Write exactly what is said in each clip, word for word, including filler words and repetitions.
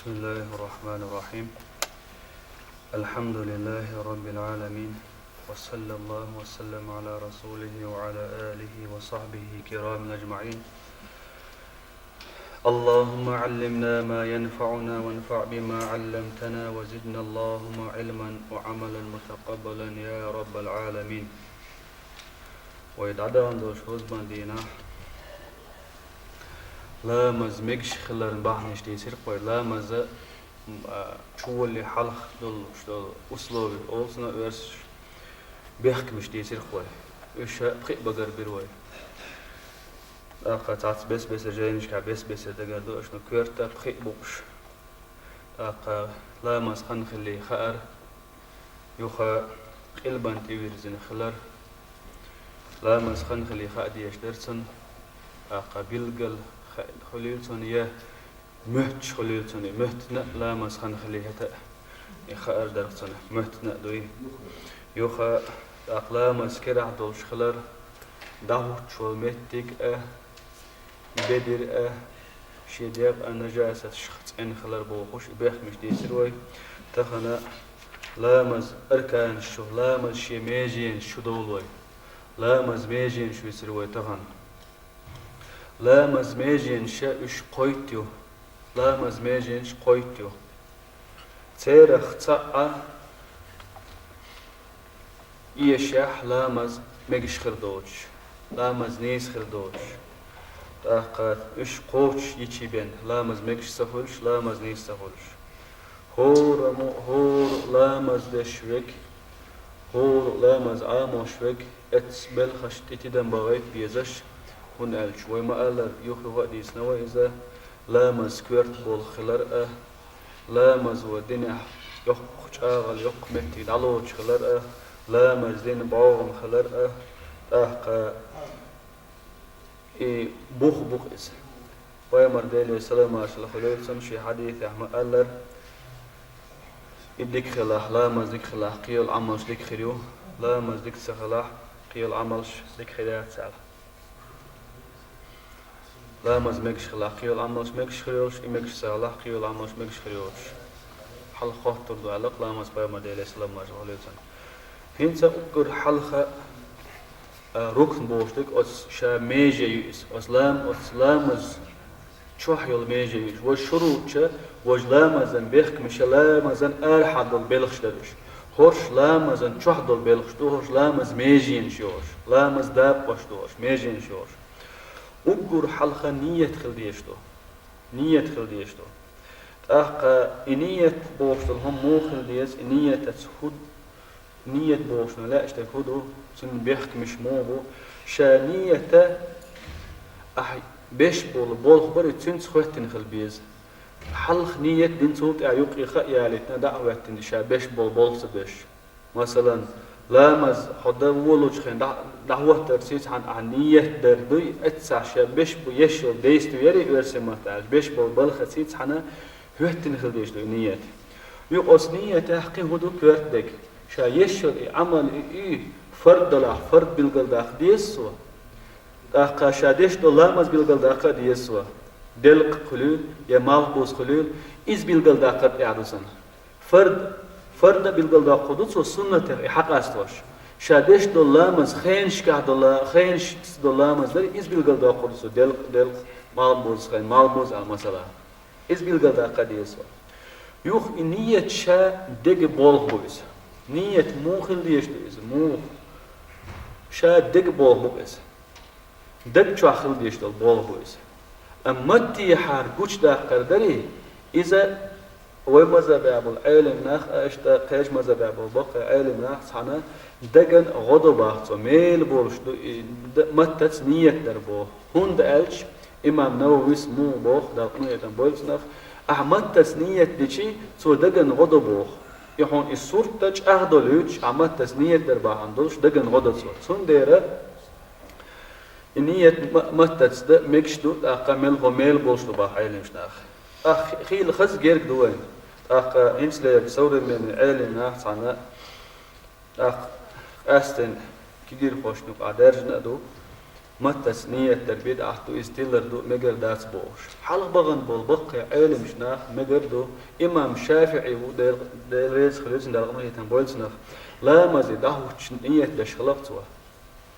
بسم الله الرحمن الرحيم. الحمد لله رب العالمين. وصلى الله وسلم على رسوله وعلى آله وصحبه كرام أجمعين. اللهم علمنا ما ينفعنا وانفع بما علمتنا وزدنا اللهم علما وعملا متقبلا يا رب العالمين. Вай дӀадаханчу хӀусаман дийнахь ламаз мегаш хиларна бахьанаш дийцира вай. Ламаза, м, а, чувалле хьалха долуш долу условия олу цунах, оьрсаша бехкамаш дийцира вай. Уьш пхиъ багара бира вай. ТӀаккха цхьацца бес-бесара жайнашкахь бес-бесара дагар ду аша, но коьрта пхиъ бу уьш. ТӀаккха ламаз хан хилла хаар, юха къилбан тӀевирзина хилар, ламаз хан хилла хаа дезаш дара цунна, тӀаккха билггал ха-, хуьлийла цунна я моьттуш хуьлийла цунна, и моьттина а ламаз хан хилла хета а, и хаар дара цунна, моьттина а дуй. Юха тӀаккха ламаз керахь долуш хилар, дӀахӀуттуш волу меттиг а, бедар а, шен дегӀ а нажасаташха цӀена хилар бохуш, и бехкамаш дийцира вай. Тахана ламаз арканаш чу, ламаз шен меженаш чу довла вай. Ламаз меженаш висира вай тахана. Ламаз меженаш уьш кхойтта ю. Ламаз меженаш кхойтта ю. Церах цхьаъ эшахь ламаз мегаш хир доцуш, ламаз нийса хир доцуш. ТӀаккха уьш кхочуш йичий бен, ламаз мегаш ца хуьлуш, ламаз нийса ца хуьлуш. ХӀораммо, хӀора ламаз деш верг, хӀора ламаз Ӏамош верг, эццу белхашна тӀе тидам бахийта безаш, хӀунда аьлча вай ма-аллара, юх-юха а дийцина вай иза, ламаз коьрта болх хилар а, ламазо динехь йоккха чӀагӀал, йоккха меттиг дӀалоцуш хилар а, ламаз дина бӀогӀам хилар а, тӀаккха и бух бу-кх иза. Пайхамар, Делера салам-маршалла хуьлийла цунна, шен хьадисехь ма-аллара: и дика хилахь, ламаз дика хилахь, кхин йолу Ӏамалш дика хир ю, ламаз дика ца хилахь, кхин йолу Ӏамалш дика хир яц аьлла. Ламаз мегаш хилахь, кхин йолу Ӏамалш мегаш хир йолуш, и мегаш ца хилахь, кхин йолу Ӏамалш мегаш хир йолуш. Хьалха хоттур ду аьлла-кх ламаз Пайхамар, Делера салам-маршалла хуьлийла цунна. ХӀинца уггар хьалха, а, рукн бохуш дерг оцу ша меже ю иза. Оцу лам-, оцу ламаз чохь йолу меже ю иза. Важа шурутча, важа ламазан бехкамаша, ламазан арахьа долу белхаш дара уьш. ХӀорш ламазан чохь долу белхаш ду, хӀорш ламаз меженаш ю хӀорш, ламаз дакъош ду хӀорш, меженаш ю хӀорш. Уггар хьалха ниет хила дезаш ду. Ниет хила дезаш ду. ТӀаккха и ниет бохуш долу хӀума муха хила деза, и ниетаца хӀу-, ниет бохуш лаьаш дерг хӀу ду, цуьнан бехкамаш муха бу, ша ниета ахь беш болу болх барий, цуьнца хӀоьттина хила беза. Хьалха ниет дина, цул тӀаьхьа юккъе ха а ялийтина, дӀа а хӀоьттина, ша беш болу болх ца беш. Масалан, ламаз хьо дан волучу хенахь дӀа-, дӀахӀоттарца цхьаьна ахь ниет дар дуй, эццахь ша беш бу еш йолу действие ярий, оьрсийн маттахь аьлча, беш болу балхаца цхьаьна хӀоьттина хила дезаш ду и ниет. Юкъа оцу ниетехь кхин хӀун ду коьрта дерг? Ша еш йолу и Ӏамал, и, и фард далахь, фард билгалдаккха деза цо. ТӀаккха ша деш долу ламаз билгалдаккха а деза цо. Делкъа хуьлийла я малхбуз хуьлийла, иза билгалдаккхар тӀехь ду цунна. Фард, фарда билгалдоккхур ду цо суннатех и хьакъастош. Ша деш долу ламаз хенашкахь долу ла-, хенашца долу ламаз дарий, иза билгалдоккхур ду цо, делкъа, делкъа, малхбуза хен, малхбуза аьлла, масала. Иза билгалдаккха деза цо. Юха и ниет ша дега болх бу иза. Ниет муха хила дезаш ду иза, муха? Ша дега болх бу иза. Даг чохь хила дезаш долу болх бу иза. Амма маттехьара гучудаккхар дарий, иза вай мазхабехь болу Ӏелам нах а, иштта кхечу мазхабехь болу баккхий Ӏелам нах цхьаьна даган гӀо до боху цо, мела болуш ду и д-, маттаца ниет дар боху. ХӀунда аьлча имам Нававис муха боху, Дала къинхетам бойла цунах, ахь маттаца ниет дичи, цо даган гӀо до боху. И хьуна и сурт а чӀагӀдолуьйтуш, ахь маттаца ниет дар бахьана долуш даган гӀо до цо. Цундела и ниет ма-, маттаца дан мегаш ду, тӀаккха мелхо мела болуш ду боху Ӏелимаш нах. ТӀаккха хи-, хийла хаза герга ду вайна. ТӀаккха хӀинцалера современный Ӏелим нах цхьаьна, тӀаккха къаьсттина кегийрхошна юкъахь даьржина а ду. Маттаца ниет дар бидӀат ду, иза тилар ду, мегар дац бохуш. Хьалха бахана болу баккхий Ӏеламчу наха мегар ду, имам ШафиӀи ву, Дела, Дела реза хуьлийла цунна, Дала къинхетам бойла цунах, ламазе дӀахӀуттуш ниет деш хилла цо.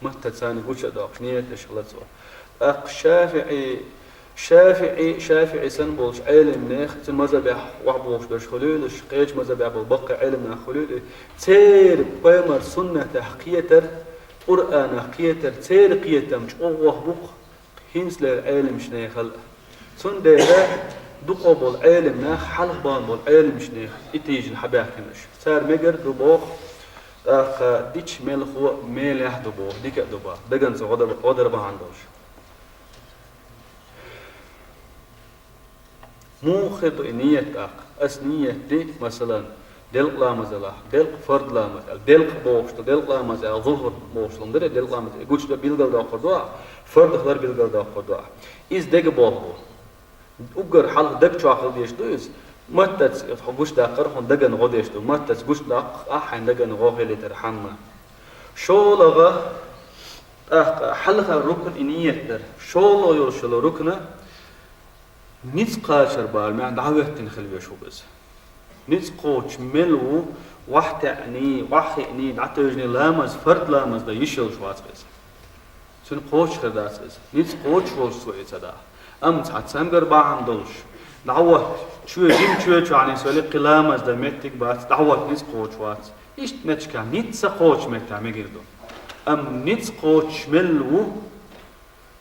Маттаца гуча а доккхуш, ниет деш хилла цо. ТӀаккха ШафиӀи, ШафиӀи, ШафиӀи санна болчу Ӏеламнех, цуьнан мазхабехь охьабохуш берш хуьлийла уьш, кхечу мазхабехь болу баккхий Ӏеламнах хуьлийла уьш, церан пайхамар суннатехь кхетар, Къуръанах кхетар, церан кхетам чӀогӀа ваха бу-кх хӀинцалера Ӏеламчу нехал а. Цундела дукхах болу Ӏеламнах, хьалха бахана болу Ӏеламчу нех и тийжина хьабаьхкина уьш. Цара мегар ду боху, тӀаккха дича мелхо а мелехь а ду боху, дика а ду боху, даганца гӀо дар, гӀо дар бахьана долуш. Муха хир ду и ниет тӀаккха? Ас ниет ди, масалан, делкъа ламаз алахь, делкъа фард ламаз аьлла, делкъа бохуш ду, делкъа ламаз аьлла, зухр бохуш ду, делкъа ламаз, и гучудан билгалдоккхур ду ахь, фардах лар билгалдоккхур ду ахь. Иза дегаболх бу. Уггар хьалха даг чохь хила дезаш ду иза. Маттаца хьо гучудаккхар хьуна дагана гӀо деш ду. Маттаца гучудаккха ахь хьайн дагана гӀо хилийтар хьамма. ШолгӀа, тӀаккха хьалха рукн и ниет дара. ШолгӀа йолуш йолу рукна ницкъ кхачар барамехь дӀахӀоьттина хила веш ву иза. Ницкъ кхочуш мел ву, охьатаьӀний, охьахиъний, дӀатевжиний ламаз, фард ламаз дан йиш йолуш вац иза. Цуьнан кхочуш хир дац иза. Ницкъ кхочуш волуш цо и ца дахь. Амма цхьа цамгар бахьана долуш, дӀахӀотта, чоь, жима чоь чохь нийса вале, кхин ламаз дан меттиг бац, дӀахӀотта ницкъ кхочуш вац. Иштта меттигехь ницкъ ца кхочу меттехь мегар ду. Амма ницкъ кхочуш мел ву,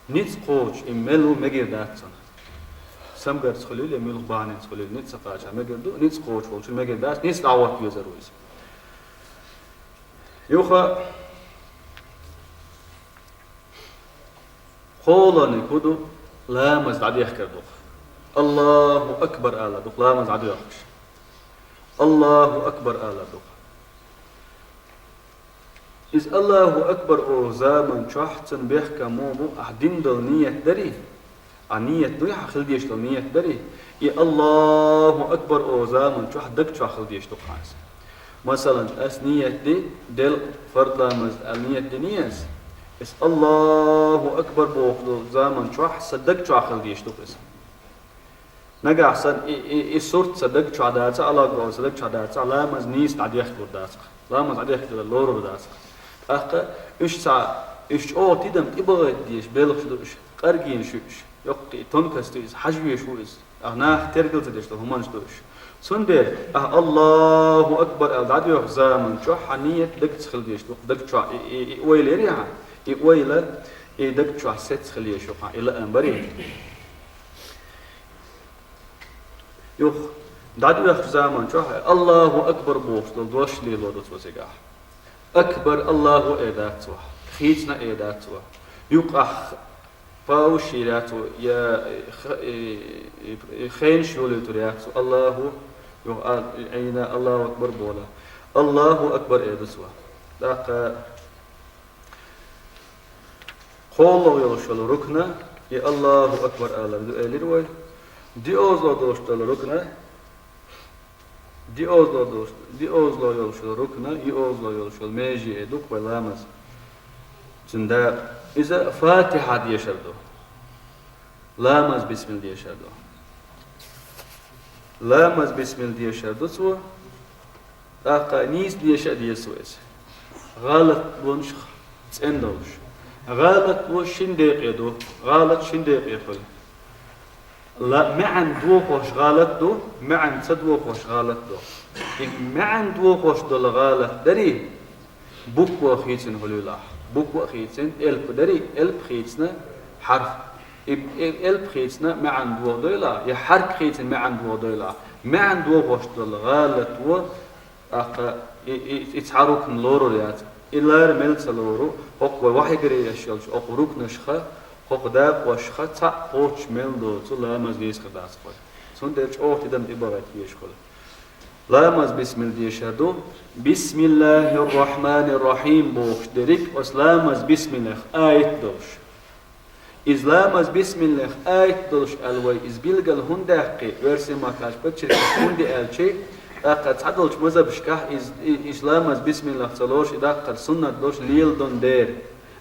ницкъ кхочуш и мел ву мегар дац цунах. Самгарца хуьлийла я муьлха бахьанца хуьлийла, ницкъ ца кхача мегар ду, ницкъ кхочуш волчун мегар дац, ницкъ дӀахӀотта везар ву иза. Юха кхоалгӀаниг хӀун ду? Ламаз дӀадехкар ду-кх. Аллаху акбар алар ду-кх, ламаз дӀадоьлхуш. Аллаху акбар алар ду-кх. Иза Аллаху акбар олу заман чохь цуьнан бехкам муха бу, ахь дина долу ниет дарий? Ахь ниет дуй, ахь хила дезаш долу ниет дарий? И Аллаху акбар олу заман чохь даг чохь хила дезаш ду-кх хьан иза. Масалан, ас ниет ди, делкъа фард ламаз аьлла ниет дини ас. Ас Аллаху акбар бохуш долу заман чохь сан даг чохь хила дезаш ду-кх иза. Нагахь санна и, и, и сурт сан даг чохь дацахь, Аллаху акбар сан даг чохь дацахь, ламаз нийса дӀадехкалур дац-кх. Ламаз дӀадехкалур лорур дац-кх. ТӀаккха уьш цхьа, уьш чӀогӀа тидам тӀебахийта дезаш белхаш ду уьш, къаргенаш ю уьш. Йоккхий тонкость ю иза, хьажа везаш ву иза. Ахь наха тергал ца деш долу хӀуманаш ду уьш. Цундела ахь Аллаху акбар аьлла дӀадоьхучу заман чохь хьан ниет дагца хила дезаш ду, даг чохь и, и, и ойла яри хьан, и ойла, и даг чохь сецца хила езаш ю хьан, и лаам барий. Юха, дӀадоьхучу заман чохь Аллаху акбар бохуш долу дош лело ду цо цигахь. Акбар, Аллаху эр дац цо, хийцина эр дац цо. Юкъахь пауш йийр яц цо, я х-, и, и, и хенаш йолуьйтур яц цо. Аллаху, юха а, Ӏийна, Аллаху акбар бохуш. Аллаху акбар эр ду цо. ТӀаккха кхоалгӀа йолуш йолу рукна и Аллаху акбар алар ду элира вай. ДиъолгӀа долуш долу рукна, диъолгӀа долуш, диъолгӀа йолуш йолу рукна, йиъолгӀа йолуш йолу меже эр ду-кх вай ламаз. Цуьнан дакъа. Иза Фатихьа дешар ду. Ламаз бисмилла дешар ду. Ламаз бисмилла дешар ду цо. ТӀаккха нийса деша а деза вай иза. ГӀалат лонаш цӀена долуш. ГӀалат ло шин декъе ду, гӀалат шин декъе хуьлу. Ла-, маьӀна дохош гӀалат ду, маьӀна ца дохош гӀалат ду. И маьӀна дохош долу гӀалат дарий, буква хийцина хуьлийла ахь. Буква а хийцина, элп дарий, элп хийцина, хьарф. И, и элп хийцина маьӀна дохадойла, я хьарк хийцина маьӀна дохадойла. МаьӀна дохош долу гӀалат во, тӀаккха и, и, и цхьа рукн лорур яц. И лара мел ца лору, хӀокху вай вахьигаре еш йолчу хӀокху рукнашха, хӀокху дакъошха цхьаъ кхочуш мел доцу ламаз нийса хир дац-кх вай. Цундела чӀогӀа тидам тӀебахийта везаш хуьлу. Ламаз бисмилла дешар ду. Бисмиллахир-рахманир-рахим бохуш дерриг оцу ламаз бисмиллах аят долуш. Иза ламаз бисмиллах аят долуш аьлла вай иза билгал хӀунда даьккхи, оьрсийн махкахь подчеркнуть хӀунда аьлчи, тӀаккха цхьадолчу мазхабашкахь иза, и, иза ламаз бисмиллах ца лоруш, и даккхар суннат долуш леладан дера.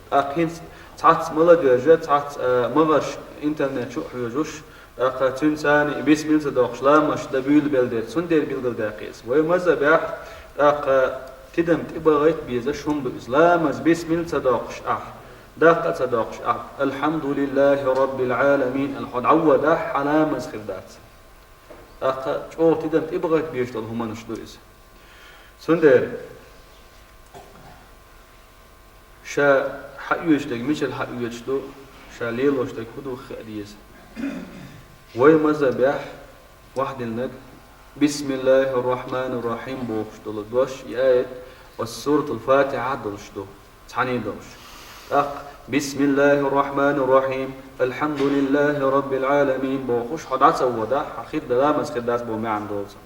ТӀаккха хӀинца Цхьацца молодёжь, цхьацца, а, магӀарш интернет чу а хьоьжуш, тӀаккха цуьнца цхьана бисмилла ца доккхуш ламаз дан буьйлабелла дера, цундела билгалдаьккхи иза. Вай мазхӀабехь, тӀаккха тидам тӀебахийта безаш хӀума ду иза. Ламаз бисмилла ца доккхуш ахь, даккха а ца доккхуш ахь, «Алхьамдулиллахи Раббил Ӏаламин» аьлла, хьо дӀаводахь, хьан ламаз хир дац. ТӀаккха чӀогӀа тидам тӀебахийта безаш долу хӀуманаш ду иза. Цундела ша хьаоьцуш дерг мичара хьаоьцуш ду, ша лелош дерг хӀун ду хаа деза. Вай мазхӀабехь вахдинарг «Бисмиллахир Рахманир Рахим» бохуш долу дош, и аят, оцу Суратул Фатихьа долуш ду, цхьаьна долуш. ТӀаккха «Бисмиллахир Рахманир Рахим, Алхьамдулиллахи Раббил Ӏаламин» бохуш, хьо дӀа ца водахь, хьан хир дан ламаз хир дац боху маьӀна долу цуьнан.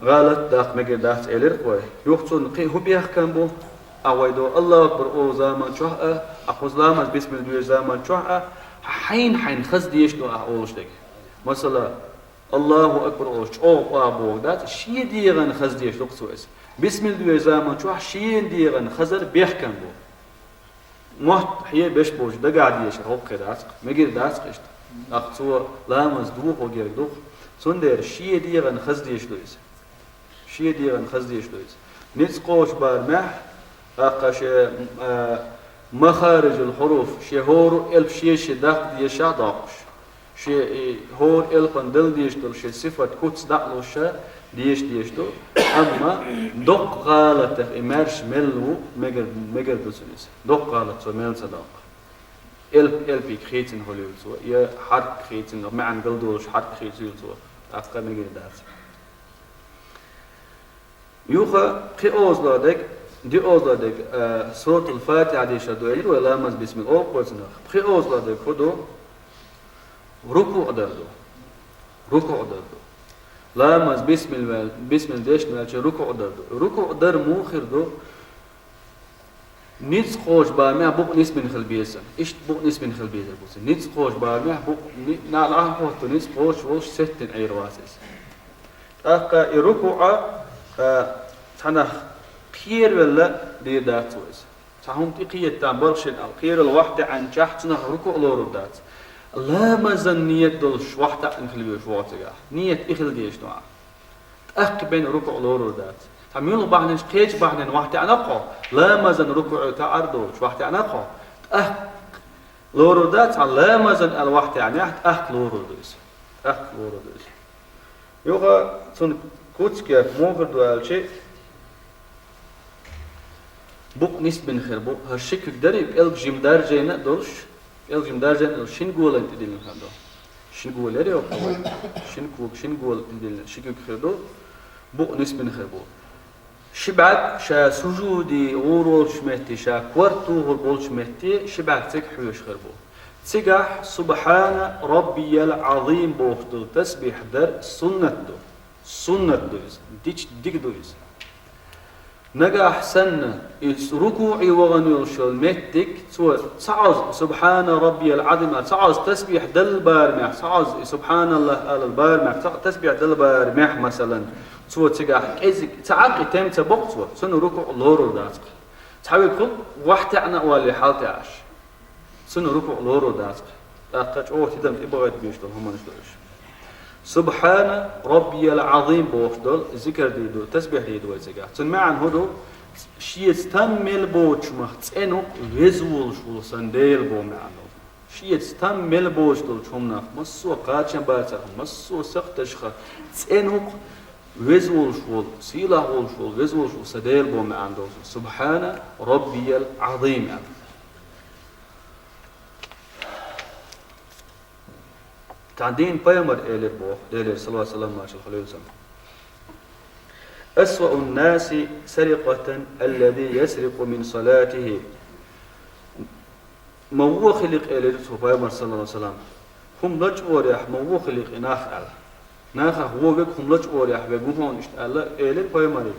ГӀалат даккха мегар дац, элира вай. Юха цунна кхин хӀун бехкам бу? Ахь вай до Аллаху акбар олу заман чохь а, ахь кхуза ламаз бисмилла доьжу заман чохь а, хьайна-хьайна хаза дезаш ду ахь олуш дерг. Масала, Аллаху акбар олуш чӀогӀа охьабогӀу дац, шен дегӀан хаза дезаш ду-кх цо иза. Бисмилла доьжу заман чохь шен дегӀан хазар бехкам бу. Мотт хье беш болчу дагахь дезаш хӀокху хир дац-кх, мегар дац-кх иштта. ТӀаккха цо ламаз дохо герга ду-кх. Цундела шен дегӀан хаза дезаш ду иза. Шен дегӀан хаза дезаш ду иза. Ницкъ кхочу барамехь, тӀаккха шен, а, махариджул хьуруф, шен хӀора а элп шен-шен даккха дезаш а доккхуш. Шен и хӀора элпан дала дезаш долу шен сифат куц дӀа а луш дезаш дезаш ду, амма доккха гӀалатах и маьрша мел ву мегар, мегар ду цуьнан иза. Доккха гӀалат цо мел ца доккху. Элп, элпиг хийцина хуьлийла цо, я хьарк хийцина, маьӀна галдолуш хьарк хийцийла цо, тӀаккха мегар дац. Юха кхин озалла дерг, диъ озалла дерг, а, Суратул Фатихьа дийшар ду элира вай, ламаз бисмилла олу кхоьцунах. Кхин озалла дерг хӀун ду? РукуӀ дар ду. РукуӀ дар ду. Ламаз бисмилла ваьл-, бисмилла дешна ваьлча рукуӀ дар ду. РукуӀ дар муха хир ду? Ницкъ кхочу барамехь букъ нисбина хила беза. Иштта букъ нисбина хила безар бу цуьнан. Ницкъ кхочу барамехь букъ ни-, нахана хӀотту ницкъ кхочуш волуш сеттина Ӏийр вац иза. ТӀаккха и рукуӀа, а, цхьанах кхеравелла дийр дац вай иза. Цхьа хӀума тӀекхетта балхашна аьлла, кхеравелла вахтаьӀначохь цунах рукуӀ лорур дац. Ламазан ният долуш вахтаьӀна хила везаш вогӀу цигахь. Ният и хила дезаш ду ахь. ТӀаккха бен рукуӀ лорур дац. Цхьа муьлха бахьанаш, кхечу бахьанан вахтаьӀна-кх хьо, ламазан рукуӀе таӀар доцуш вахтаьӀна-кх хьо, тӀаккха лорур дац, цхьа ламазан аьлла вахтаьӀнехь, тӀаккха лорур ду иза. ТӀаккха лорур ду иза. Юха цунна куц кеп муха хир ду аьлча, букъ нисбина хир бу, хӀара ши куьг дарий, пӀелг жима даржийна а долуш, пӀелг жима даржийна а долуш, шина голан тӀедиллина хир ду. Шина гола яра йоккха вай? Шина куьг, шина гола тӀедиллина, ши куьг хир ду, букъ нисбина хир бу. Ши бӀаьрг ша сужуде гӀур волчу метте, ша корта тухур болчу метте, ши бӀаьрг цига хьоьжуш хир бу. Цигахь «Субхьана Раббиял Ӏазим» бохуш долу тасбихь дар суннат ду. Суннат ду иза, дича дика ду иза. Нагахь санна, иза рукуӀе вахана йолуш йолу меттиг, цо ца Ӏозу «Субхьана Раббиял Ӏазим» а, ца Ӏозу тасбихь далла барамехь, ца Ӏозу и «Субхьаналлах» алал барамехь, ца тасбихь далла барамехь, масалан, цо цигахь кӀезиг ца Ӏаккхи тем ца боккху цо, цунна рукуӀ лорур дац-кх. Цхьа вегахь вахтаьӀна а валле хьалатаьӀаш. Цунна рукуӀ лорур дац-кх. ТӀаккха чӀогӀа тидам тӀебахийта безаш долу хӀуманаш ду уьш. «Субхьана Раббиял Ӏазим» бохуш долу зикр дийр ду, тасбихь дийр ду вай цигахь. Цуьнан маьӀна хӀун ду? Шеца там мел боцуш мах цӀена ву-кх веза волуш волу сан Дела боху маьӀна долу. Шеца там мел боцуш долчу хӀуманах, массо а кхачам бацарх, массо а сакхташха цӀена ву-кх веза волуш волу, сийлахь волуш волу, веза волуш волу сан Дела боху маьӀна долу. «Субхьана Раббиял Ӏазим» аьлла. Цхьана дийнахь пайхамар элира боху, Делера салават-салам маршалла хуьлийла цунна: «أسوأ الناس سرقة الذي يسرق من صلاته». Ма вон хилла-кх, элира цо, пайхамар, саллаллаху алейхи ва саллям, хӀума лачкъорехь ма вон хилла-кх и нах аьлла. Нахах вон верг хӀума лачкъорехь верг ву хьуна иштта аьлла, элира пайхамаре.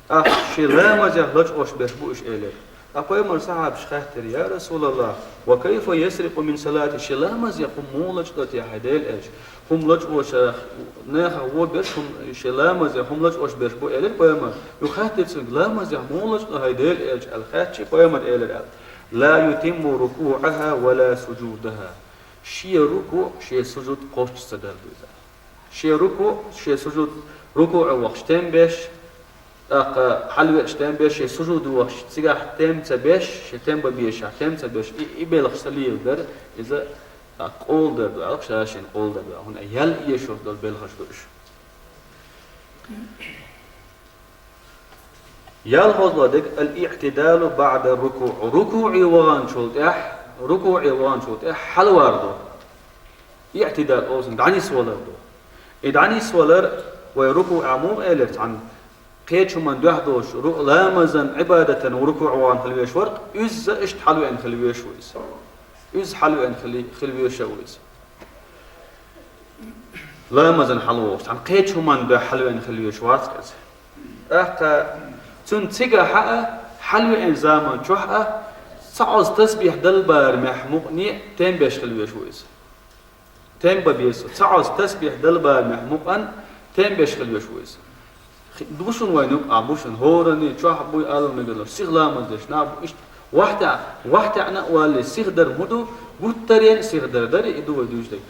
ТӀаккха шен ламазех лачкъош берш бу уьш, элира. Ткъа пайхамар сахьабаш хаьттира: «Я Расулаллах, ва кайфа ясрику мин салати, шен ламазех хӀума муха лачкъадо те, хӀай Делан элча? ХӀума лачкъадеш, нахах вон берш хӀума, шен ламазех хӀума лачкъадеш берш бу», — элира пайхамар. Юха хаьттира цунга: «Ламазех муха лачкъадо, хӀай Делан элча?» — аьлла хаьттача, пайхамар элира аьлла: «Ла ютимму рукуъаха ва ла сужудахӀа». Шен рукуъ, шен сужуд кхоччуш ца дергда иза. Шен рукуъ, шен сужуд, рукуъе вахаш тем беш, тӀаккха хьалвеача тем беш, шен сужуде вахаш цигахь тем ца беш, шен тем бан безаш тем ца беш, и, и белхаш ца леладар, иза, тӀаккха къола дар ду аьлла, ша шен къола дар ду аьлла, хӀунда аьлча ял эшош долу белхаш ду уьш. ЯлхолгӀа дерг ал-иътидалу баъда рукуъ. РукуӀе ваханчул тӀехь, рукуӀе ваханчул тӀехь хьалавар ду. Иътидалъ олу цунах дӀанисвалар ду. И дӀанисвалар вай рукуӀехь муха элира цхьанна, кхечу хӀуманна дуьхьал долуш, ру-, ламазан Ӏибадатан рукуӀе вахана хила везаш вара, иза иштта хьалавеана хила везаш ву иза. Иза хьалавеана хила, хила везаш а ву иза. Ламазан хьалавогӀуш, цхьана кхечу хӀуманна дуьхьал хьалавеана хила везаш вац иза. ТӀаккха цунна цигахь а, хьалавеана заман чохь а, цкъа оцу тасбихь далбарамехь мукъане а тем беш хила везаш ву иза. Тем бан беза, цкъа оцу тасбихь далбарамехь мукъана тем беш хила везаш ву иза. Хи-, бу шуна вайн юкъахь, бу шуна хӀоранна чохь а буй, алла мегар долуш, сиха ламаз деш нах бу, иштта вахтехь, вахтехь а валале сиха дар хӀун ду, гуттаренна а сиха дар дарий, и ду вай дуьйцу дерг.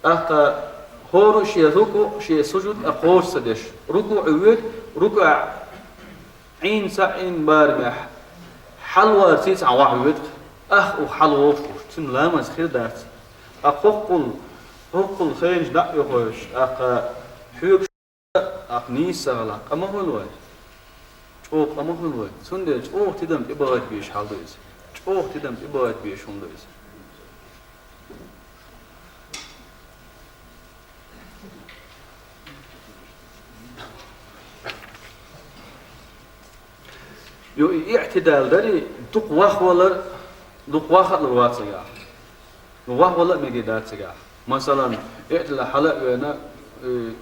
ТӀаккха хӀора шен рукуъ, шен сужуд а кхочуш ца деш, рукуӀе воьду, рукуӀехь Ӏийна ца Ӏийна барамехь, хьалаварций цхьа вахь воьду, ах, ух хьалавогӀуш ву, цуьнан ламаз хир дац. Ткъа хӀоккхул, хӀоккхул хенаш дӀа а йохуьйтуш, тӀаккха хьоьгуш, тӀаккха нийса ца хилахь, къа ма хуьлу вай. ЧӀогӀа къа ма хуьлу вай. Цундела чӀогӀа тидам тӀебахийта безаш хьал ду иза. ЧӀогӀа тидам тӀебахийта безаш хӀума ду иза. Йо, и иътидал дарий, дукха вахвалар, дукха ваха а лур вац цигахь. Ну, вахвала а мегар дац цигахь. Масалан, иътидал хьала а вена, и,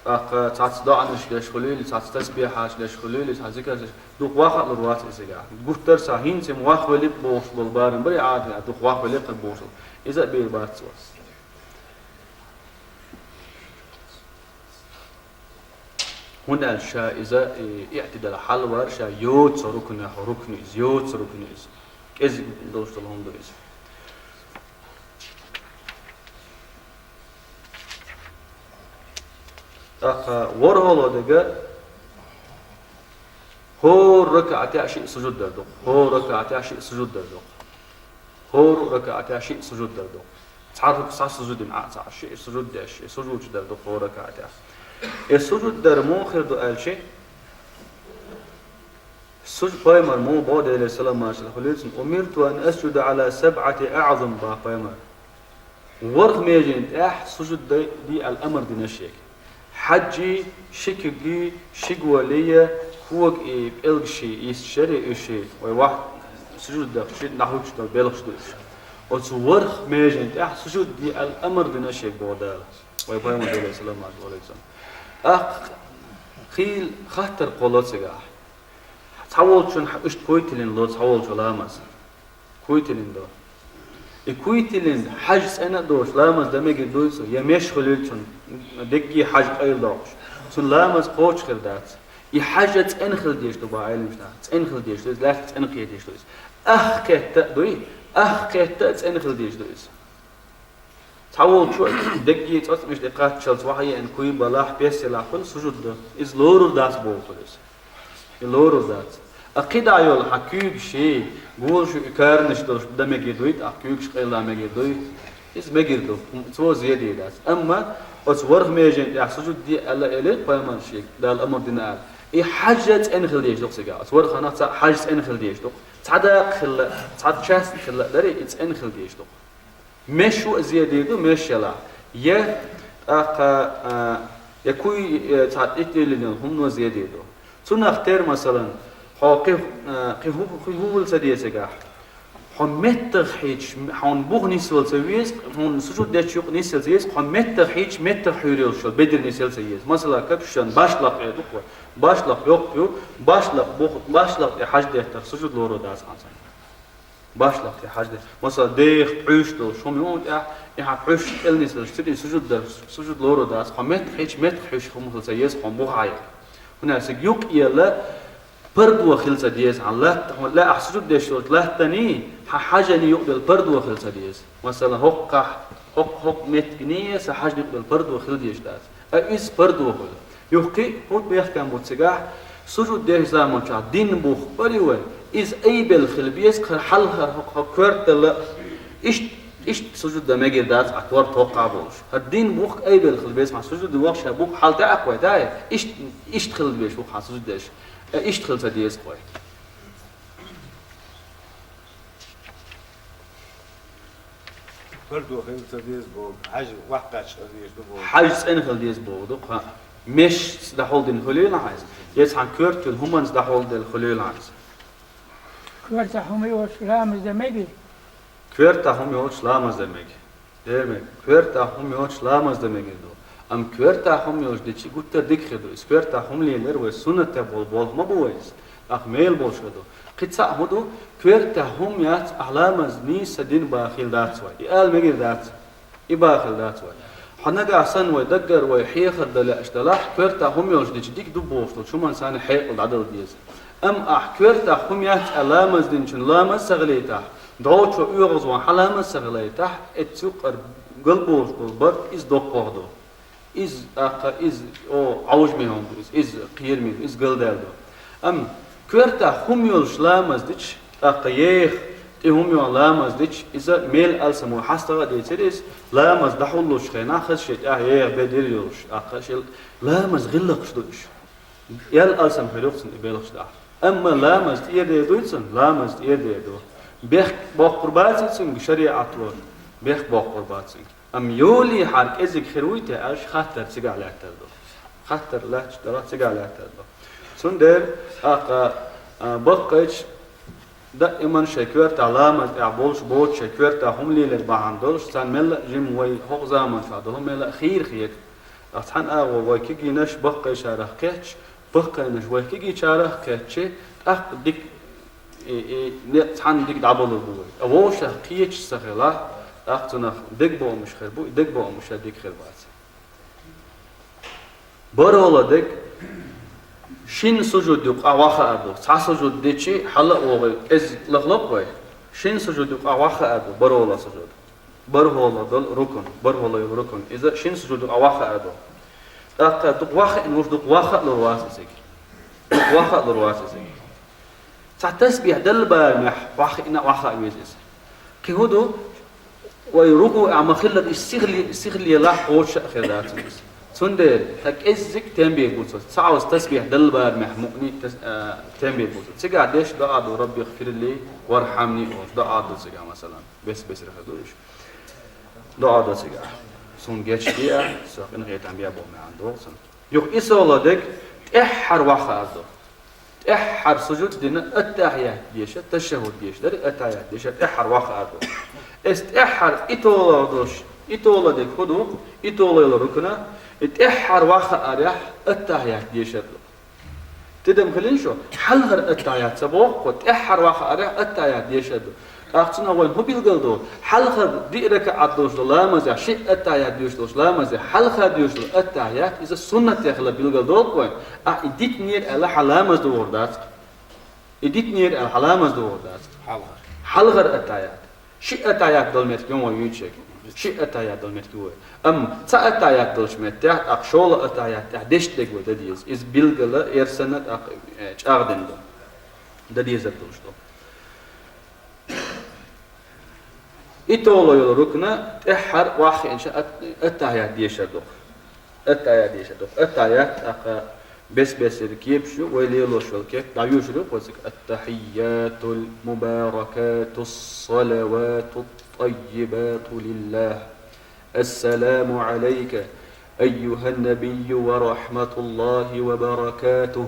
тӀаккха цхьацца доӀанаш деш хуьлийла, цхьацца тасбихьаш деш хуьлийла, цхьа зикарш деш, дукха ваха а лур вац и цигахь. Гуттар а сан хӀинца-м вахвелира бохуш болу барам барий Ӏадатехь, дукха вахвелира-кх бохуш болу. Иза а бер бац цо. ХӀунда аьлча ша иза, и, иътидал хьалавар ша йоцу рукнех рукну иза, йоцу рукну иза. КӀезиг долуш долу хӀума ду иза. ТӀаккха ворхӀалгӀа дерг, хӀора ракаӀатехь шиъ сужуд дар ду-кх, хӀора ракаӀатехь шиъ сужуд дар ду-кх. ХӀора ракаӀатехь шиъ сужуд дар ду. Цхьа рук-, цхьа сужуд йина, а, цхьа шиъ сужуд деш, и сужуд чу дар ду хӀора ракаӀатехь. И сужуд дар муха хир ду аьлча, суж-, пайхамар муха боху, Делера салам-маршалла хуьлийла цунна: «Умирту ан асджуда Ӏала сабъати аӀзам», — боху пайхамар. ВорхӀ меженна тӀехь сужуд дай, дай аьлла амар дина шега. Хьаьжжий, ши куьггий, ши голий, кога и пӀелгаший йисташ ярий уьш, вай вахь сужуд дахча дӀахӀуьттуш долу белхаш ду уьш. Оцу ворхӀ меженна тӀехь сужуд де аьлла амар дина шега боху Дала. Вай пайхамар, Делера салам-маршалла хуьлийла цунна. ТӀаккха хийла хаттар кхоллало цигахь. Цхьаволчун хьа-, иштта куй тиллина ло цхьаволчо ламаз. Куй тиллина до. И куй тиллина хьаьжа цӀена а доцуш ламаз дан мегар дуй цо, я меш хуьлийла цунна, дегге хьаьжа къайладоккхуш. Цуьнан ламаз кхочуш хир дац. И хьаьжа цӀена хила дезаш ду боху Ӏеламнаха. ЦӀена хила дезаш ду иза, лаьтта цӀена кхета дезаш ду иза. Ах кхетта а дуй, ах кхетта а цӀена хила дезаш ду иза. Цхьаволчо дегге цӀоцкъамаш тӀе кхаччалц вахьа еана куй балахь, пес елахь хуьлу сужуд дан. Иза лорур дац боху иза. И лорур дац. А кхидӀа йолу хьан куьйгаш, голаш и каранаш долуш дан мегар дуй, тӀаккха куьйгаш къайла мегар дуй. Иза мегар ду, цо зе дийр дац. Амма оцу ворхӀ меженна тӀехь сужуд де аьлла элира пайхамар шега, Дала амар дина аьлла. И хьаьжа цӀена хила дезаш ду-кх цигахь. Оцу ворхӀанах цхьаъ хьаьжа цӀена хила дезаш ду-кх. Цхьа дакъа хилла, цхьа часть хилла дарий, и цӀена хила дезаш ду-кх. Меш ву а зе дийр ду, меш ялахь. Я, тӀаккха, а, я куй, я цхьа тӀетиллина хӀумано зе дийр ду. Цунах тера, масалан, хьо кхин, а, кхин хӀу-, кхин хӀун хила ца деза цигахь. Хьо меттах хьийча, хьуна бух нисвала ца веза, хьуна сужуд дечу юкъа нисвала ца еза, хьо меттах хьийча, меттах хьуьйр йолуш йолу бедар нисвала ца еза. Масала, капшан башлакъ э ду-кх вай. Башлакъ йоккха ю, башлакъ бух, башлакъ тӀе хьаьжа деттар сужуд лорур дац хьан цунна. Башха тӀе хьажа деза. Масала, дех пхьуьйш долуш хӀума ю тӀехь, и хьан пхьуьйш кӀел нисделча, цуьнан сужуд дар, сужуд лоро дац, хьо меттахъхьийтта, меттахъхьуьйш хӀума хила ца еза хьуна бухахь. ХӀунда аьлча цига юкъ елла пардо хила ца деза хьан латта, хьуна лаахь сужуд деш долчу латтаний, хьан хьажаний юкъ делла пардо хила ца деза. Масала, хӀокхахь, хӀокху, хӀокху меттигний сан хьажаний юкъ делла пардо хила дезаш дац. Ткъа иза пардо хуьлу. Юха кхин а хӀун мехкан бу цигахь, сужуд деш заманчохь дина бух бара ю вай, иза айбелла хила беза, кхара хьалха хӀокху коьрталла, иштта, иштта сужуд дан мегар дац, а корта хӀокхахь болуш. ХӀара дина бух айбелла хила беза, хьан сужуд вахча бух хьал тӀе а кхойта, иштта, иштта хила беза бух хьан сужуд деш, э, иштта хила ца деза кхой. Пардо хила ца деза боху, хьажа ваккхача хила деза ду боху. Хьажа цӀена хила деза боху ду, кху мешца дӀахьулдина хуьлийла хьан иза, я цхьана коьртачун хӀуманца дӀахьулделла хуьлийла хьан иза. Коьртахь хӀума йоцуш ламаз дан мегий? Коьртахь хӀума йоцуш ламаз дан мега. Дера мега. Коьртахь хӀума йоцуш ламаз дан мегар ду. Амма коьртахь хӀума йолуш дичи гуттар а дика хир ду. Иза коьртахь хӀума лелар вай суннатехь болу болх ма бу вай иза. ТӀаккха мел болуш хир ду. Кхин цхьаъ хӀун ду, коьртахь хӀума яц, ахь ламаз нийса дина бахийла дац вай. И ала мегар дац. И бахийла дац вай. Хьо нагахь санна вай даггара вай хьехар дан лаьаш далахь, коьртахь хӀума йолуш дичи дика ду бохуш долчу хӀуманна санна хьекъал дӀадала деза. Амма ахь коьртахь хӀума яц аьлла ламаз динчун ламаз ца хилийтахь, дӀочо оьгӀазвахна хьан ламаз ца хилийтахь, эццу юкъара галболуш болу барт иза доккхох ду. Иза, тӀаккха иза, о, Ӏовжаме хӀума ду иза, иза кхераме ду, иза галдаьлла ду. Амма коьртахь хӀума йолуш ламаз дича, тӀаккха еха тӀе хӀума йолу ламаз дича, иза мел алсам ву хьастагӀа а дийцира иза, ламаз дӀахьуллучу хенахь хаза шен тӀехь еха бен дира йолуш, тӀаккха шел ламаз гӀиллакхаш ду уьш. Ял алсам хир ю цунна и белхаш дахь. Амма ламаз тӀера дер дуй цунна? Ламаз тӀера дер ду. Бехк боккхур баций цуьнга шариӀато? Бехк боккхур баций. Амма йолий хьара кӀезиг хир вуй те аьлча, хаттар цигахь лаьттар ду. Хаттар лаьтташ дара цигахь лаьттар ду. Цундела, тӀаккха, а, баккхийча, даиман шайн коьртахь ламаз тӀехь болуш боцу шайн коьртахь хӀума лелар бахьана долуш, царна мелла а жима вай хӀокху заманчохь долу мелла а хийра хета. Ткъа цхьана агӀор вай кегийнаш баккхийчарах кхетча, баккхийнаш вай кегийчарах кхетча, тӀаккха дика, и, и, не, цхьаьна дика дӀабалур бу вай. Ткъа вовшах кхеташ ца хилахь, тӀаккха цунах дегабоамаш хир бу, и дегабоамаш а дика хир бац. БархӀалгӀа дерг, шина сужуд юкъахь вахаар ду. Цхьа сужуд дичи хьала а вогӀий, кӀезиг лахло-кх вай. Шина сужуд юкъахь вахаар ду, бархӀалгӀа сужуд. БархӀалгӀа долу рукун, бархӀалгӀа йолу рукун. Иза шина сужуд юкъахь вахаар ду. ТӀаккха дукха вахиъна вуш, дукха ваха а лур вац изиг. Дукха ваха а лур вац изиг. Цхьа тасбихь далла барамехь вахиъна а ваха а веза иза. Кхин хӀун ду? Вай рукуъехь ма-хиллара, иза сихле-, сихлелахь кхочуш а хир дац иза. Цундела сан кӀеззиг тем бийр бу цо. Цхьа оцу тасбихь далла барамехь мукъни тас-, а, тем бийр бу цо. Цигахь деш доӀа ду: «Рабби гӀфирли вархьамни», олуш доӀа ду цигахь, масалан. Бес-бесара хир ду уьш. ДоӀа до цигахь. Суна гечдеа, со къинхетам беа боху маьӀна догӀу цунна. Юха и соло дерг тӀаьххьара вахаар ду. ТӀаьххьара сужуд дина, аттахьият деша, ташаххуд деша дара, аттахьият деша, тӀаьххьара вахаар ду. Эс тӀаьххьара и толо долуш, и толо дерг хӀун ду, и толо йолу рукна, и тӀаьххьара вахаарехь аттахьият дешар ду. Тидам хилийша, хьалхара аттахьият ца боху, тӀаьххьара вахаарехь аттахьият дешар ду. ТӀаккха цунах вайна хӀун билгал ду? Хьалхара диъ ракаӀат долуш долу ламазехь, шиъ аттахьият доьшуш долуш ламазехь, хьалха доьшуш долу аттахьият, иза суннатехь хила билгал долу вайна. Ахь и дитинера аьлла хьан ламаз догӀур дац. И дитинера аьлла хьан ламаз догӀур дац. Хьалхара. Хьалхара аттахьият. Шиъ аттахьият долу меттиг ю вай юьйцург. Шиъ аттахьият долу меттиг ю вай. Амма цхьа аттахьият долчу меттехь, тӀаккха шолгӀа аттахьият тӀехь дешна дерг вай дан деза. Иза билгала эрсанна тӀаккха, э, чӀагӀдина ду. Дан дезар долуш ду. И толо йолу рукна тӀаьххьара ваххиъначу ат-, аттахьият дешар ду. Аттахьият дешар ду. Аттахьият тӀаккха бес-бесара кепаш ю, вай лелош йолу кеп дӀайоьшур ю кхузиг: «Аттахьийятул мубаракатус салаватут таййибату лиллах». السلام عليك أيها النبي ورحمة الله وبركاته.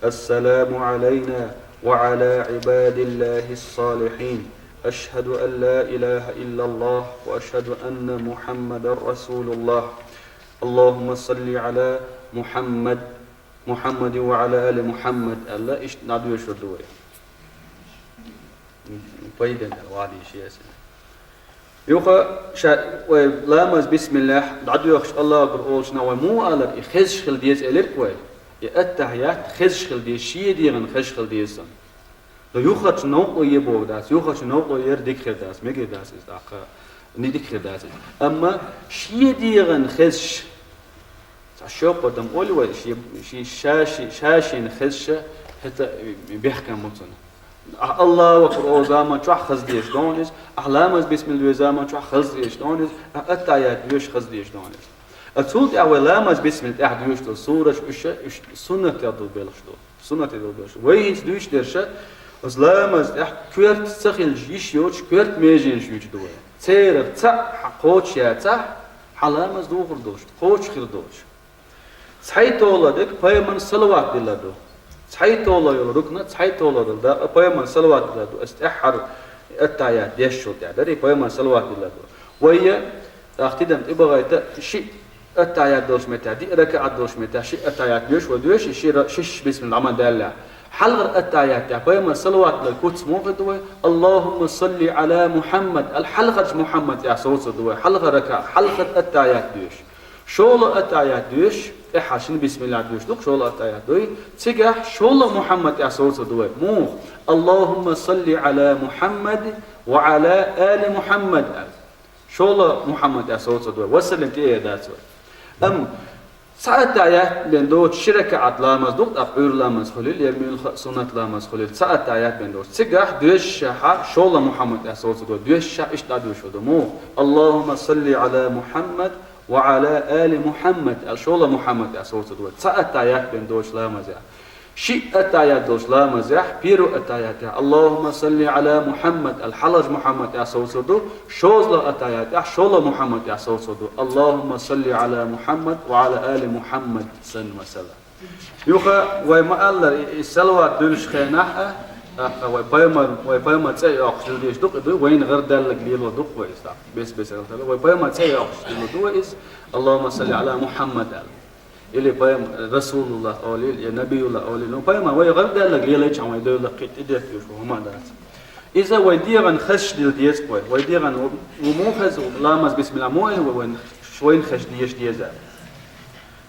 السلام علينا وعلى عباد الله الصالحين. أشهد أن لا إله إلا الله وأشهد أن محمدا رسول الله. اللهم صل على محمد، محمد وعلى آل محمد. Аьлла, иштта дӀадоьшур ду вай. Пайдана вади шеясина. Юха ша вай ламаз бисмиллахь дӀадоьхуш Аллаху акбар олучу нах вай муха алар, и хезаш хила деза элира вай. И аттахьят хезаш хила деза, шен дегӀан хезаш хила деза санна. Ду юхачу новкъа е боху дац, юхачу новкъа яра дика хир дац, мегар дац иза тӀаккха, ни дика хир дац иза. Амма шен дегӀан хезаш, цхьа шоппа дам олу вай, ши, ши, ша, ши, ша шена хезша, хӀета бехкам бу цунна. Ахь Аллаху акбар олу заман чохь хаза дезаш догӀу иза, ахь ламаз бисмилла доьшу заман чохь хаза дезаш догӀу иза, ахь аттахьят доьшу хаза дезаш догӀу иза. А цул тӀаьхьа вай ламаз бисмилла тӀехь доьшу долу сураш, уьш, уьш суннат долу белхаш ду. Суннат долу белхаш. Вай хӀинца дуьйцуш дерша, оцу ламаз тӀехь коьрта ца хилча йиш йоцуш, коьрта меженаш юьйцуш ду вай. Церан цхьаъ хьан кхочуш яцахь, хьан ламаз духур долуш, кхочуш хир долуш. ЦхьайтталгӀа дерг пайхамарна салават дилла ду. ЦхьайтталгӀа йолу рукна, цхьайтталгӀа долу дакъа пайхамарна салават дилла ду. Аса тӀаьххьара аттахьят дешчул тӀаьхьа дарий пайхамарна салават дилла ду. Вайя, ахь тидам тӀебахайта, шиъ аттахьят долуш меттехь, диъ ракаӀат долуш меттехь, шиъ аттахьят доьшу вай доьшу, шира, шиш бисмилла дӀа ма даьллехь. Хьалхара аттахьят тӀехь пайхамарна салават дилла куц муха ду вай? Аллахумма салли Ӏала Мухьаммад, ал хьалхарчу Мухьаммад тӀехь совцур ду вай. Хьалхара ракаӀ, хьалхара аттахьят доьшу. ШолгӀа аттахьят доьшу, тӀаьххьара шина бисмиллахь доьшу ду-кх, шолгӀа аттахьят дуй. Цигахь шолгӀа Мухьаммад тӀехь совцур ду вай. Муха? Аллахумма салли Ӏала Мухьаммад ва Ӏала али Мухьаммад аьлла. ШолгӀа Мухьаммад тӀехь совцур ду вай. Ва саллим тӀе а дац вай. Амма цхьа аттахьят бен доцуш ши ракаӀат ламаз ду-кх, тӀаккха Ӏуьйра ламаз хуьлийла, я муьлхха а суннат ламаз хуьлийла. Цхьа аттахьят бен доцуш. Цигахь доьшушехь шолгӀа Мухьаммад тӀехь совцур ду вай. Доьшушехь иштта дӀадоьшу ду. Муха? Аллахумма салли Ӏала Мухьаммад ва Ӏала али Мухьаммад аьлла, шолгӀа Мухьаммад тӀехь совцур ду вай. Цхьа аттахьят бен доцуш ламазехь. Шиъ аттахьят долуш ламазехь, первый аттахьятехь, Аллахумма салли Ӏала Мухьаммад аьлла, хьалхарчу Мухьаммад тӀехь совцур ду, шозлагӀа аттахьятехь, шолгӀа Мухьаммад тӀехь совцур ду, Аллахумма салли Ӏала Мухьаммад ва Ӏала али Мухьаммад санна, масала. Юха вай ма-аллара, и, и салават дуьллуш хенахь а, тӀаккха вай пайхамар, вай пайхамар цӀе а йоккхуш дилла дезаш ду-кх и ду, вайна гӀарадаьлларг лело ду-кх вай иза тӀаккха, бес-бесара хила. Вай пайхамар цӀе а йоккхуш дилла ду вай иза, Аллахумма салли Ӏала Мухьаммад аьлла. Или пайхамар Расулуллах олийла, я Набиюллах олийла. Ну, пайхамар вай гӀарадаьлларг лелайчхьана вай девлла кхин тӀедехкаш ву хӀума а дац. Иза вай дегӀан хезаш дилла деза-кх вай. Вай дегӀан ву, ву муха хеза, ламаз бисмилла муха аьлла вай, вайна, вайна хезаш деза деза.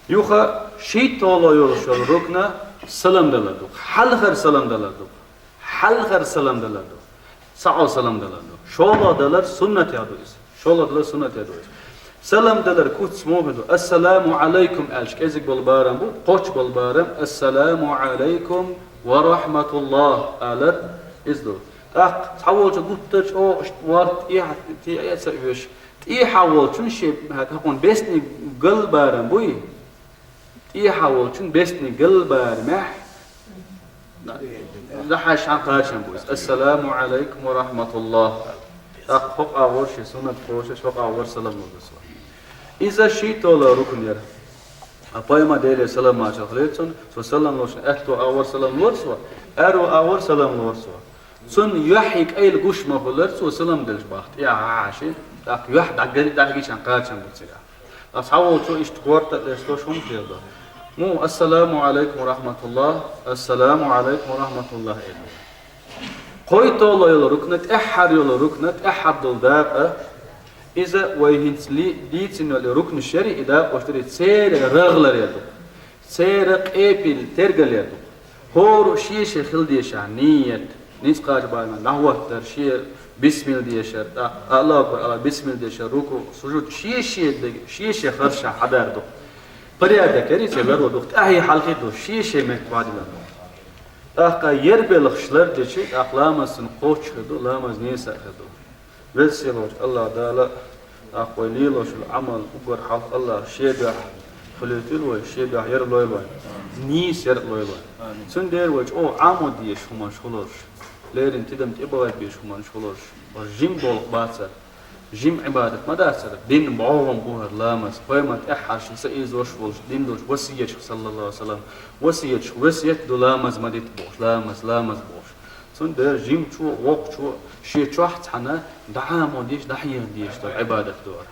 Юха шийтталгӀа йолуш йолу рукна салам далар ду. Хьалхара салам далар ду. Хьалхара салам далар ду. Цхьаъ салам далар ду. ШолгӀа далар суннатех ду иза. ШолгӀа далар суннатех ду иза. Салам далар куц муха ду? Ассаламу Ӏалайкум аьлча кӀезиг болу барам бу, кхоччуш болу барам, Ассаламу Ӏалайкум ва рахьматуллах алар иза ду. ТӀаккха цхьаволчу гуттар а чӀогӀа ворта тӀехьа, тӀе а ца оьшу. ТӀехьа волчун шен хӀокхунна бесне гал барам буй? ТӀехьа волчун бесне гал барамехь, дахьаш хьан кхачам бу иза. Ассаламу Ӏалайкум ва рахьматуллах. ТӀаккха хӀокху агӀор шен суннат кхочуш, хӀокху агӀор салам лур ду цо. Иза шийтталгӀа рукн яра. А пайхамар, Делера салам-маршалла хуьлийла цунна, цо салам луш, аьтту агӀор салам лора цо, аьрру агӀор салам лора цо. Цунна юьхь къайла гуш ма хуьлура цо салам делча бахьа, тӀехьа хьаьжча, тӀаккха юьхь дӀагал-, дӀагича кхачам бу цигахь. Ткъа цхьаволчо иштта корта а лесталуш хӀума хир ду. Муха, Ассаламу Ӏалайкум ва рахьматуллах, Ассаламу Ӏалайкум ва рахьматуллах аьлла. КхойтталгӀа йолу рукна, тӀаьххьара йолу рукна, тӀаьххьара долу дакъа, иза вай хӀинца ли-, дийцина йолу рукнаш яра, и дакъош дара, церан рагӀ ларъяр ду. Церан къепил тергалъяр ду. ХӀора шен-шен хила деза ният, ницкъ кхача барамехь дӀахӀоттар, шен бисмилла дешар, тӀаккха Аллаху акбар ала бисмилла дешар, рукуъ, сужуд, шен-шен дерг, шен-шен харшахь хьадар ду. Порядок яра, церан ларъяр ду, тӀаьхье хьалхе ду, шен-шен метта бадилар ду. ТӀаккха ер белхаш лардичи, тӀаккха ламаз цунна кхоччуш хир ду, ламаз нийса а хир ду. Веза-сийлахьчу Аллах Дала, тӀаккха вай лелош йолу Ӏамал уггар хьалха Аллах шен дуьхьа хуьлуьйтийла вай, шен дуьхьа яр лойла вайн. Нийса яр а лойла вайн. Амин. Цундела вай чӀогӀа Ӏамо дезаш хӀуманаш хуьлуш, леррина тидам тӀебахийта безаш хӀуманаш хуьлуш, вай жима болх бацара, жима Ӏибадат ма дацара, динан бӀогӀам бу хӀара ламаз, пайхамар тӀаьххьарчу ца ийзош волчу дин долчу васияташка, саллаллаху Ӏалайхи ва саллам, васияташка, васият ду ламаз ма дита бохуш, ламаз, ламаз бохуш. Цундела жимачо а, воккхачо а шен чохь цхьаьна дӀа Ӏамо дезаш, дӀахьеха дезаш долу Ӏибадат ду хӀара.